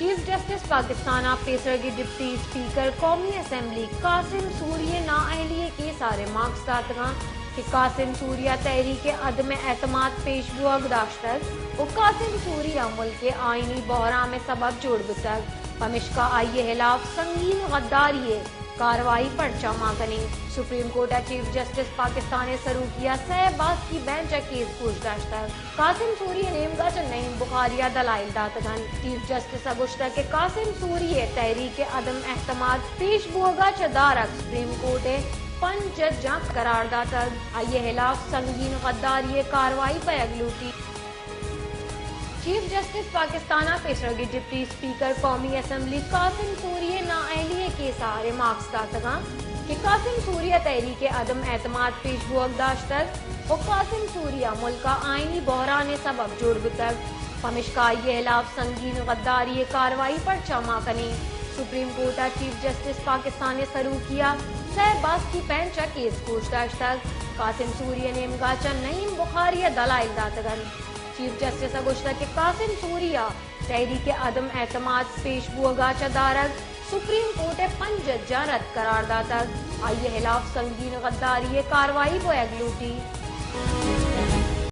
Chief justice Pakistan ء پیسرگی deputy speaker قومی اسمبلی قاسم سوری ء نااہلی ء کیس ء ریمارکس داتگاں کہ قاسم سوری ء تحریک عدم اعتماد پیش بوگ داشتگ و قاسم سوری ء ملک ء آئینی بحران ء سبب جوڑ بوتگ، پمشکا آئی ء ہلاف سنگین غداری ء کاروائی پرچا ما کنیں۔ سپریم کورٹ ء چیف جسٹس پاکستان ء سروکی ء سئے باسکی بینچ ء کیس گوش داشتگ۔ قاسم سوری ء نیمگا چہ نعیم بخاری ء دلائل داتگ انت۔ چیف جسٹس ء گوشتگ کہ قاسم سوری ء تحریک عدم اعتماد پیش بوگ ء چہ دارگ سپریم کورٹ ء پنچ ججاں قرار داتگ، آئی ء ہلاف سنگین غداری ء کاروائی بئیگ لوٹی۔ چیف جسٹس پاکستان ء پیسرگی ڈپٹی اسپیکر قومی اسمبلی قاسم سوری ء نااہلی ء کیس ء ریمارکس داتگاں کہ قاسم سوری ء تحریک عدم اعتماد پیش بوگ داشتگ و قاسم سوری ء ملک ء آئینی بحران ء سبب جوڑ بوتگ، پمشکا آئی ء ہلاف سنگین غداری ء کاروائی پرچا ما کنیں۔ سپریم کورٹ ء چیف جسٹس پاکستان ء سروکی ء سئے باسکی بینچ ء کیس گوش داشتگ۔ قاسم سوری ء نیمگا چہ نعیم بخاری ء دلائل داتگ انت۔ چیف جسٹس ء گوشتگ کہ قاسم سوری ء تحریک عدم اعتماد پیش بوگ ء چہ دارگ سپریم کورٹ ء پنچ ججاں رد قرار داتگ، آئی ء ہلاف سنگین غداری ء کاروائی بوئگ لوٹی۔